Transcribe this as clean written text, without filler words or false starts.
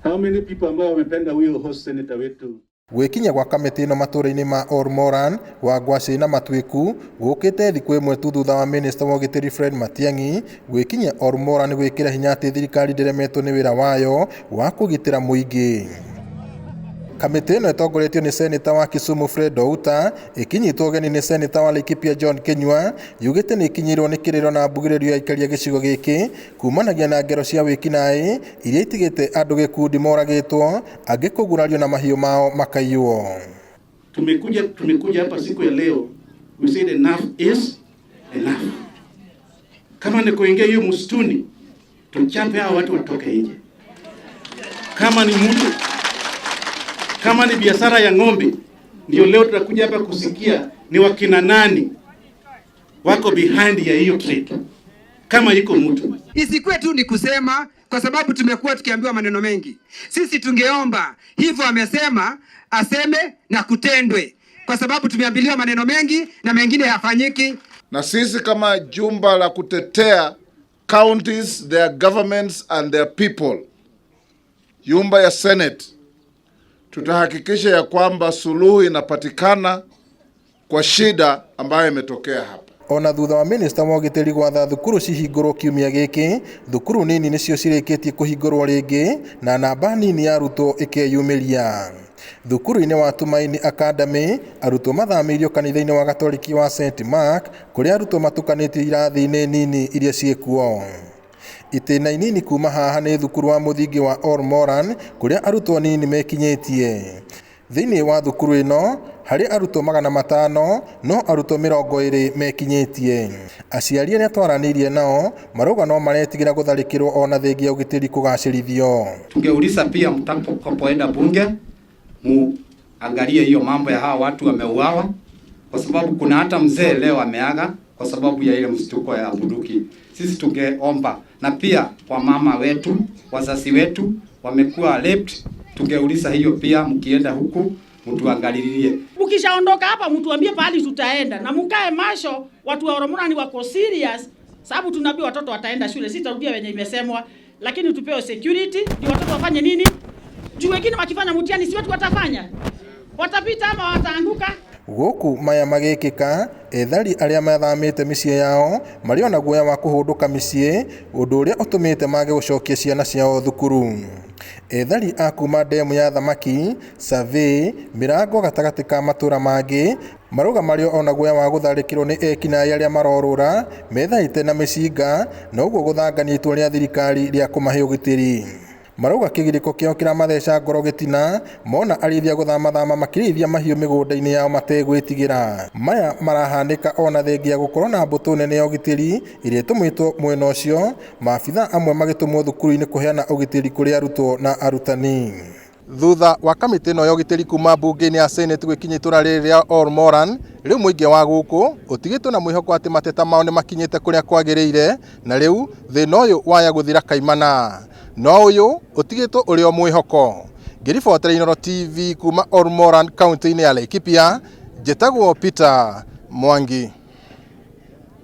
How many people ambao wamependa huyo host senator wetu? Gwĩkinyia gwa kamĩtĩ ĩno matũra-inĩ ma Ol Moran, Wangwacĩ na Matuĩku gũkĩte thikũ ĩmwe tu thutha wa mĩnĩsta wa ũgitĩri Fred Matiang'i gwĩkinyia Ol Moran gwĩkĩra hinya atĩ thirikari ndĩremetwo nĩ wĩra wayo wa kũgitĩra mũingĩ. Kamĩtĩ ĩno ĩtongoretio nĩ seneta wa Kisumu Fred Outa ĩkĩnyitwo ũgeni nĩ seneta wa Laikipia John Kinyua yugĩte nĩ ĩkinyĩirwo nĩ kĩrĩro na mbugĩrĩrio ya aikari a gĩcigo gĩkĩ kumanagia na ngero cia wĩkinaĩ iria itigĩte andũ gĩkundi moragĩtwo angĩ kũgurario na mahiũ mao makaiywo. Tumekuja hapa siku ya leo, we said enough is enough. Kama ni kuingia hiyo msituni, tuchape hao watu watoke nje. Kama ni mtu, kama ni biashara ya ng'ombe, ndio leo tutakuja hapa kusikia ni wakina nani wako behind ya hiyo trade, kama iko mtu. Isikuwe tu ni kusema, kwa sababu tumekuwa tukiambiwa maneno mengi. Sisi tungeomba hivyo, amesema aseme na kutendwe, kwa sababu tumeambiliwa maneno mengi na mengine hayafanyiki. Na sisi kama jumba la kutetea counties, their governments and their people, jumba ya Senate, tutahakikisha ya kwamba suluhu inapatikana kwa shida ambayo imetokea hapa. Ona thutha wa minista wa ũgitĩri gwatha thukuru cihingũrwo kiumia gĩkĩ, thukuru nini nĩcio cirĩkĩtie kũhingũrwo rĩngĩ na namba nini ya arutwo ĩkeyumĩria. Thukuru-inĩ wa Tumaini Academy, arutwo mathamĩirio kanitha-inĩ wa Gatoriki wa St Mark kũrĩa arutwo matukanĩtio irathi-inĩ nini iria ciĩkuo. Itĩna inini kuma haha nĩ thukuru wa mũthingi wa Ol Moran kũrĩa arutwo nini mekinyĩtie. Thĩinĩ wa thukuru ĩno harĩ arutwo 500 no arutwo 20 mekinyĩtie. Aciari arĩa twaranĩirie nao marauga no maretigĩra gũtharĩkĩrwo ona thengia ũgitĩri kũgacĩrithio. Tungeuliza pia mtakapoenda bunge muangalie hiyo mambo ya hawa watu wameuawa, kwa sababu kuna hata mzee leo ameaga kwa sababu ya ile mshtuko ya bunduki. Sisi tungeomba, na pia kwa mama wetu, wazazi wetu wamekuwa raped, tungeuliza hiyo pia, mkienda huku mtuangalilie. Mkishaondoka hapa mtuambie pahali tutaenda na mkae macho. Watu wa Ol Moran wako serious, sababu tunaambia watoto wataenda shule, sitarudia wenye imesemwa, lakini tupewe security ndio watoto wafanye nini? Juu wengine wakifanya mtihani si watu watafanya, watapita ama wataanguka. Gũkũ maya magĩkĩka, ethari arĩa mathamĩte mĩciĩ yao marĩ ona guoya wa kũhũndũka mĩciĩ, ũndũ ũrĩa ũtũmĩte mage gũcokia ciana ciao thukuru. Ethari a kuma ndemu ya thamaki, Survey, Mĩrango gatagatĩ ka matũra mangĩ marauga marĩ ona guoya wa gũtharĩkĩrwo nĩ ekinaĩ arĩa marorũra methaĩte na mĩcinga na ũguo gũthangania itua rĩa thirikari rĩa kũmahe ũgitĩri. Marauga kĩgirĩko kĩao kĩramatheca ngoro gĩtina mona arĩithia gũthamathama makĩrĩithia mahiũ mĩgũnda-inĩ yao mategwĩtigĩra. Maya marahanĩka ona thengia gũkorwo na mbũtũ nene ya ũgitĩri ĩrĩa ĩtũmĩtwo mwena ũcio, maabitha amwe magĩtũmwo thukuru-inĩ kũheana ũgitĩri kũrĩ arutwo na arutani. Thutha wa kamĩtĩ ĩno ya ũgitĩri kuma mbunge-inĩ ya Senate gwĩkinyia itũra rĩrĩ rĩa Ol Moran, rĩu mũingĩ wa gũkũ ũtigĩtwo na mwĩhoko atĩ mateta mao nĩ makinyĩte kũrĩa kwagĩrĩire na rĩu thĩna ũyũ waya gũthira kaimana. No ũyũ ũtigĩtwo ũrĩ o mwĩhoko. Ngĩribotera Inooro TV kuma Ol Moran kaunti-inĩ ya Laikipia, njĩtagwo Peter Mwangi.